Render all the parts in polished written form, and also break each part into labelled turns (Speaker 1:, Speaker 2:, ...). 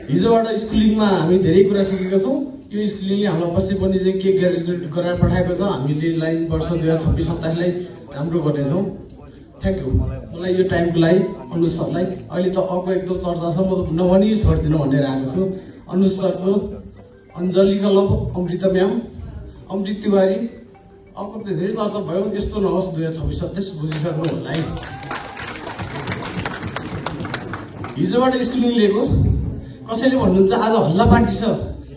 Speaker 1: हिजोबाट स्कुलिङमा हामी धेरै कुरा सिकेका छौँ। यो स्कुलिङले हामीलाई अवश्य पनि चाहिँ के ग्रेजुएट गराएर पठाएको छ। हामीले वर्ष 2026-27लाई राम्रो गर्नेछौँ। Thank you. मलाई यो टाइमको लागि अनुज सरलाई अहिले त अर्को एकदम चर्चा छ, म त नभनी छोडिदिनु भनेर आएको छु। अनुज सरको, अञ्जलीका लभ, अमृता म्याम, अमृत तिवारी, अर्को त धेरै चर्चा भयो। यस्तो नहोस् 2026-27 बुझिसक्नु होला है। हिजोबाट स्कुलिङ लिएको कसैले भन्नुहुन्छ आज हल्ला पार्टी छ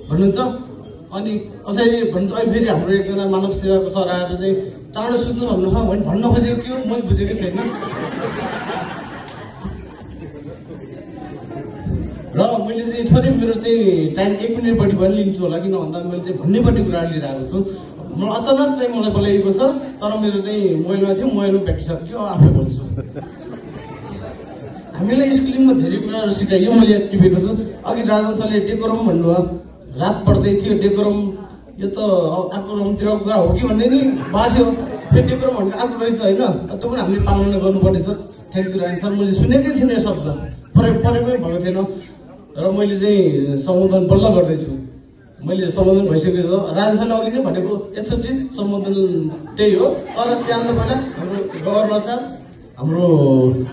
Speaker 1: भन्नुहुन्छ, अनि कसैले भन्छ अहिले फेरि हाम्रो एकजना मानव सेवाको सर आएर चाहिँ चाँडो सुत्नु भन्न खोजेको के हो मैले बुझेकै छैन। र मैले चाहिँ थोरै मेरो चाहिँ टाइम 1 मिनटपट्टि पनि लिन्छु होला, किन भन्दा मैले चाहिँ भन्नेपट्टि कुरा लिएर आएको छु। मलाई अचानक चाहिँ मलाई बोलाइएको छ, तर मेरो चाहिँ मोबाइलमा थियो, मोबाइलमा भेटिसक्यो, आफै बोल्छु। हामीलाई स्कुलिङमा धेरै कुराहरू सिकाइयो, मैले टिपेको छु। अघि राजा सरले डेकोरम भन्नुभयो, रात पढ्दै थियो डेकोरम, यो त अर्को रमतिरको कुरा हो कि भन्ने नि भएको थियो। फेरि डेकोरम भनेको अर्को रहेछ होइन, त्यो पनि हामीले पालना गर्नुपर्ने छ। Thank you Raja sir. मैले सुनेकै थिइनँ यो शब्द, परेकै भएको थिएन र मैले चाहिँ सम्बोधन बल्ल गर्दैछु। मैले सम्बोधन भइसकेको छ। राजा सरले अघि नै भनेको यथोचित सम्बोधन त्यही हो, तर त्यहाँभन्दा पहिला हाम्रो गभर्नर साहब, हाम्रो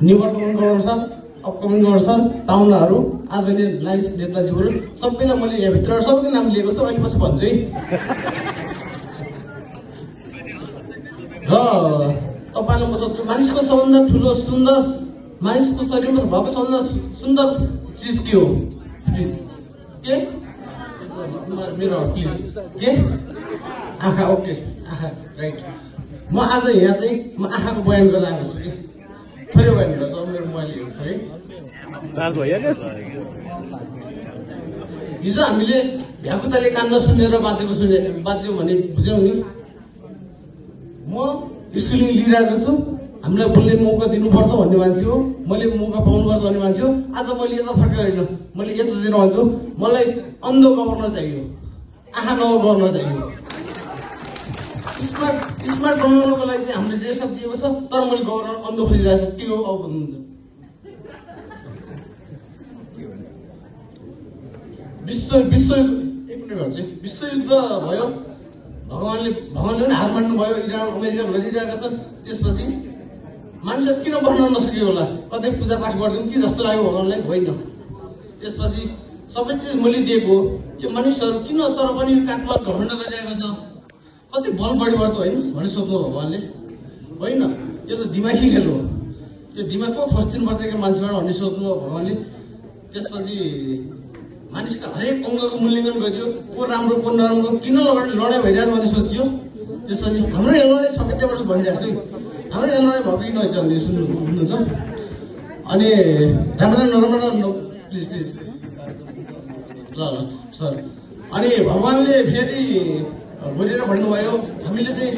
Speaker 1: निवर्तमान गभर्नर साहब, अपकमिङ गभर्नर साहब, पाहुनाहरू, आदरणीय लाइन्स नेताजीहरू सबैलाई मैले यहाँभित्र सबैको नाम लिएको छु। अहिले पछि भन्छु है। र तपाईँलाई म सोध्छु, मानिसको सबभन्दा ठुलो सुन्दर, मानिसको शरीरमा भएको सबभन्दा सुन्दर चिज के हो? प्लिज के मेरो प्लिज के? आँखा। ओके, आँखा राइट। म आज यहाँ चाहिँ म आँखाको बयान गर्न आएको छु कि थोरै बयान गर्छ। मेरो मोबाइल हेर्छु है। हिजो हामीले भ्याकुताले कान नसुनेर बाँच्यो भने बुझ्यौँ नि। म स्कुलिङ लिइरहेको छु, हामीलाई बोल्ने मौका दिनुपर्छ भन्ने मान्छे हो, मैले मौका पाउनुपर्छ भन्ने मान्छे हो। आज मैले यता फर्केर होइन, मैले यता दिन भन्छु, मलाई अन्ध गभर्नर चाहियो, आँखा नभएको गभर्नर चाहियो। स्मार्ट बनाउनको लागि चाहिँ हामीले ड्रेसअप दिएको छ, तर मैले गभर्नर अन्ध खोजिरहेको छु। के हो अब भन्नुहुन्छ? विश्वयुद्ध भयो, भगवानले पनि हार मान्नु भयो, इरान अमेरिका लडिरहेका छन्। त्यसपछि मान्छेहरू किन बढ्न नसक्यो होला? कतै पूजापाठ गरिदिउँ कि जस्तो लाग्यो भगवानलाई? होइन। त्यसपछि सबै चिज मैले दिएको, यो मानिसहरू किन तर पनि काठमा घमण्ड गरिरहेको छ? कति बल बढी बढ्छ होइन भने सोध्नु भगवानले? होइन, यो त दिमागी खेल हो। यो दिमाग पो खोजिदिनुपर्छ क्या मान्छेबाट भन्ने सोध्नु भगवानले। त्यसपछि मानिसका हरेक अङ्गको मूल्याङ्कन गरियो, को राम्रो को नराम्रो, किन लडाइँ भइरहेछ भन्ने सोचियो। त्यसपछि हाम्रो यहाँ लडाइँ छ त्यहाँबाट भनिरहेको छ, हाम्रो यहाँ लडाइँ भएको कि नरहेछ भन्ने सुन्नुहुन्छ। अनि राम्रो नराम्रो प्लिज ल सर। अनि भगवानले फेरि बोलेर भन्नुभयो, हामीले चाहिँ